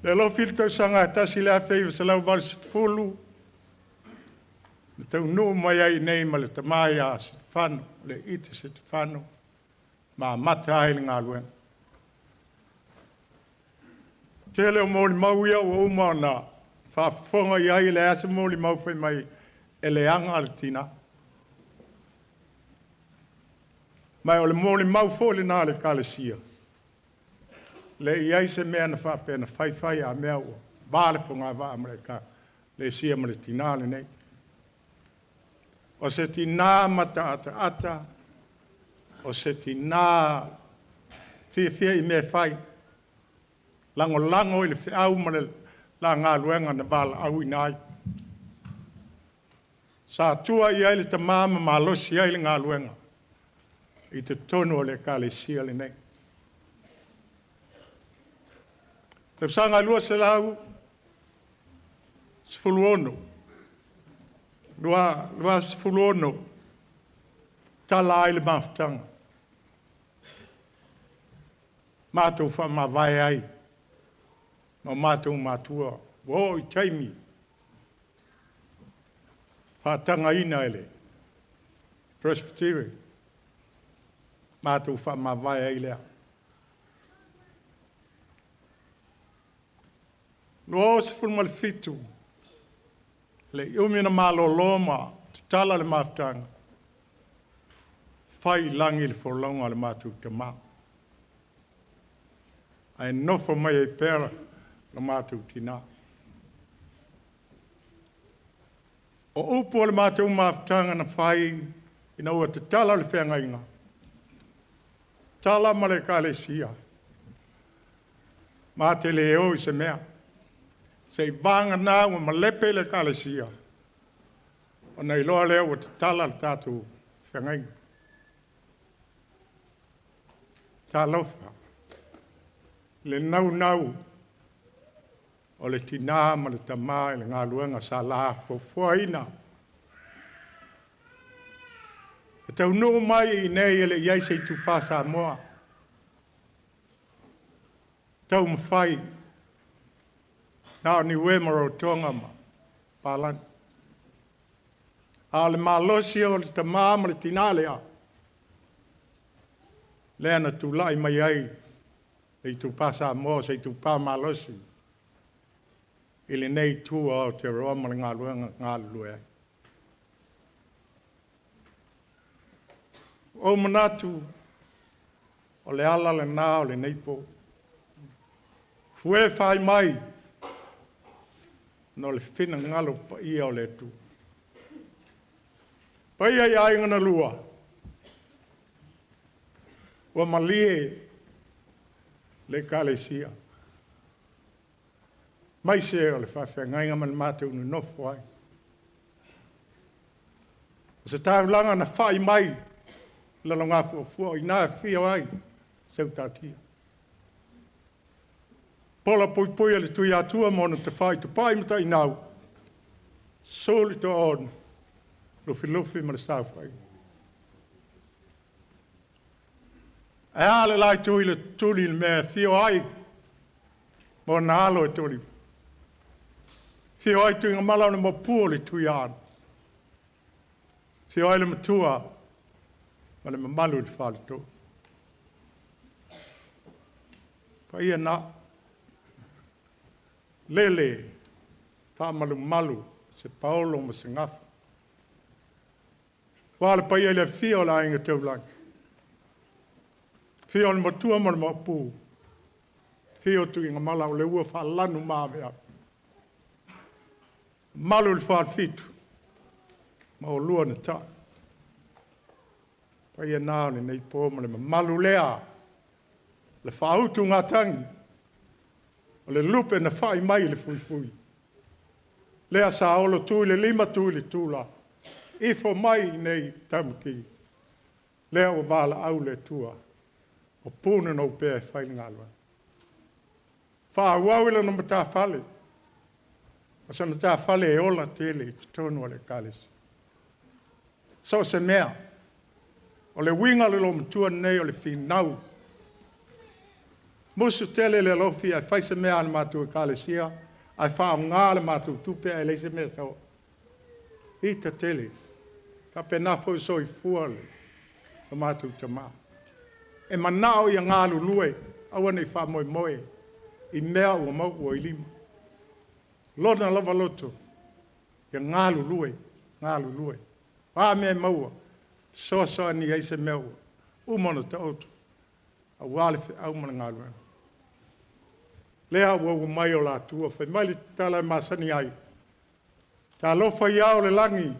Le alofi i le tausaga e 1980, na taunuu mai ai nei ma le tama ia Setefano, le ite Setefano, ma amata ai le galuega. Tele o molimau ia ua uma ona faafofoga i ai, e leai se molimau fai mai e leaga le tinã. Ma o le molimau foi lena a le Ekalesia, le i ai se mea na faapea na fai fai a mea ua va le fogavaa ma le Ekalesia ma le tinã lenei. O se tinã mataataata, o se tinã fiafia i mea e fai, lagolago i le feau ma le galuega na valaauina ai. Sa tua i ai le tama ma malosi ai le galuega i totonu o le Ekalesia lenei. Tausaga 2016, 2016, tala ai le mafutaga, matou faamavae ai ma o matou matua, ua oo i taimi faatagaina e le Presbyterian, matou faamavae ai lea. 2017, le i umi ona malolo ma tatala le mafutaga, fai i lagi le folauga a le matou tama, ae nofo mai ai pea lo matou tinã. O upu o le matou mafutaga na fai ina ua tatala le feagaiga, tala ma le Ekalesia, ma te le o i se mea, se i vagana ua malepe le Ekalesia, ona iloa lea ua tatala le tatou feagaiga. Talofa, le naunau o le tinã ma le tamā i le galuega sa la foafoaina. E taunuu mai i inei e le i i ai se itupa Samoa, taumafai na o Niue ma Rarotoga ma Palagi. A o le malosi o le tamā ma le tinā lea, lea na tulai mai ai le itupa Samoa, o se itupa malosi i lenei itu o Aotearoa ma le galuega galulue ai. Ua ou manatu, o le ala lena o lenei po. Fue fai mai, ona o le finagalo paia o le Atua. Paia i aiga na lua, ua malie le Ekalesia, maise o le faafeagaiga ma le matou nonofo ai. O se taulaga na fai mai lalogafuafua o i ina e afio ai Seutatia. Pola puipui e le Tuiatua ma ona tafaitopai ma tainau, susu le toaono, Lufilufi ma le saofaiga. Ae a le la itu i le tuli i le mea e afio ai ma ona alo e tolima. Afio ai Tuigamala o le Maopu o le Tuiaana. Afio ai le matua ma le mamalu i le faletolu. Paia na, lele faamalumalu se paolo ma se gafa. Ua le paia i le afio o le Aiga Taulagi, afio o le matua ma le maopu, afio Tuigamala o le ua faalanu maaveave. Malu i le Falefitu ma oulua na ta'i. Paia na o lenei po ma le mamalu lea, le faautugatagi, o le lupe na fa'i mai i le fuifui. Lea sa olo tu i le lima tu i le tula, ifo mai nei Tamaki, lea ua valaau le Atua, o Punanoupea e fai le galuega. Faaauau i lana matafale, o se matafale e ola tele i totonu o le Ekalesia. So o se mea, o le uiga o le loomatua lenei o le finau. Musu tele le alofi ae fai se mea a le matou Ekalesia, ae faaaoga le matou tupe ae leai se mea e sau. Ita tele. Faapena foi soifua le matou tama. E manao ia galulue, aua ne i faamoemoe i mea ua maua i lima. Lona lava loto, ia galulue, galulue. O a mea e maua, fesoasoani ai se mea ua uma ona taoto, aua le feau ma le galuega. Lea ua ua mai o la tua, fai mai le tala e masani ai, talofa i ao o le lagi,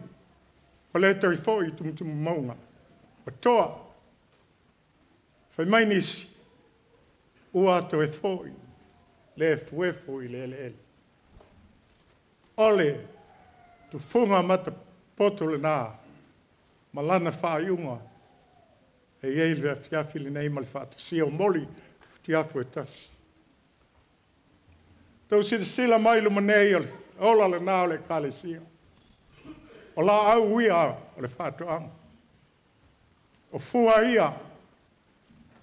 ua le toe foi i tumutumu mauga, ua toa. Fai mai nisi, ua toe foi le efuefu i le eleele. O le tufuga matapoto lena ma lana faaiuga e i ai le afiafi lenei ma le faatasia o moli futiafu e tasi. Tou silasila mai i luma nei o le ola lena o le Ekalesia. O laau ia o le faatoaga. O fua ia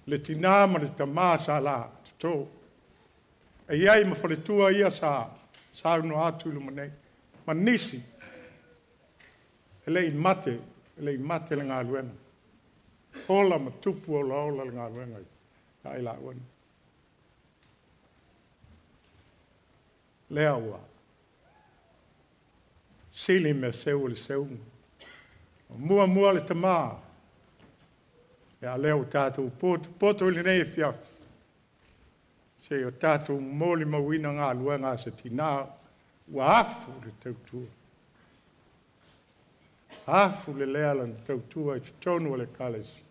le tinā ma le tamā sa la toto. E i ai ma faletua ia sa saunoa atu i luma nei. Ma nisi e le i mate, e le i mate le galuega. Ola ma tupu olaola le galuega ia i laua nei. Lea ua sili mea seu o le seuga. O muamua le tamā, ia lea ua tatou potopoto i lenei afiafi, se o tatou molimauina galuega a se tinā ua afu le tautua. Afu lelea lana tautua i totonu o le Ekalesia.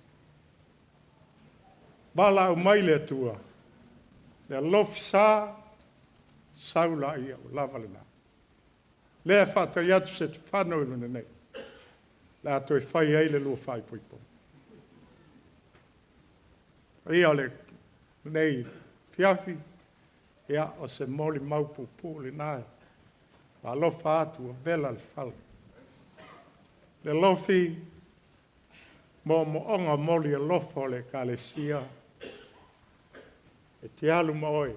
Valaau mai le Atua, le alofi sa, sau laia ua lava lena. Lea e faatali atu Setefano i luna nei, le a toe fai ai le lua faaipoipoga. Ia o lenei afiafi, ia, o se molimau puupuu lena e faalofa atu ua vela le fala. Le alofi, moomooga moli alofa o le Ekalesia, e te alu ma oe.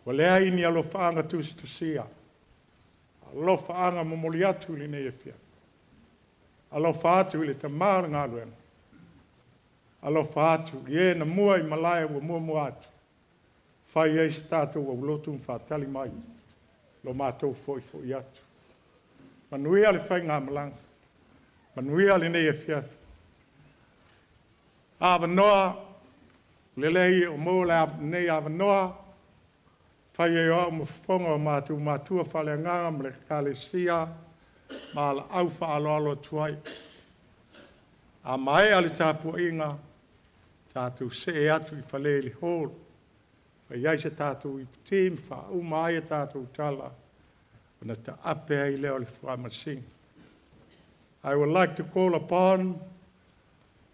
Ua leai ni alofaaga tusitusia, alofaaga momoli atu i lenei afiafi. Alofa atu i le tamā o le galuega, alofa atu i e na mua i malae ua muamua atu, fai ai se tatou aulotu ma faatali mai lo matou fo'ifo'i atu. Manuia le faigamalaga, manuia lenei afiafi. Avanoa lelei o maua lenei avanoa, fai ai o au ma fofoga o matou matua faaleagaga ma le Ekalesia ma laau faaaloalo atu ai. A maea le tapuaiga, tatou see atu i fale i le hall, fai ai se tatou iputi ma faauma ai a tatou tala, ona taape ai lea o le faamasino. I would like to call upon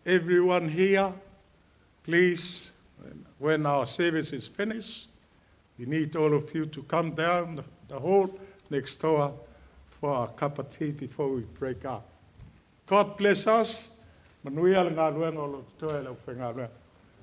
everyone here, please, when our service is finished, we need all of you to come down the hall next door for a cup of tea before we break up. God bless us. Manuia le galuega o lo totoe le aufaigaluega.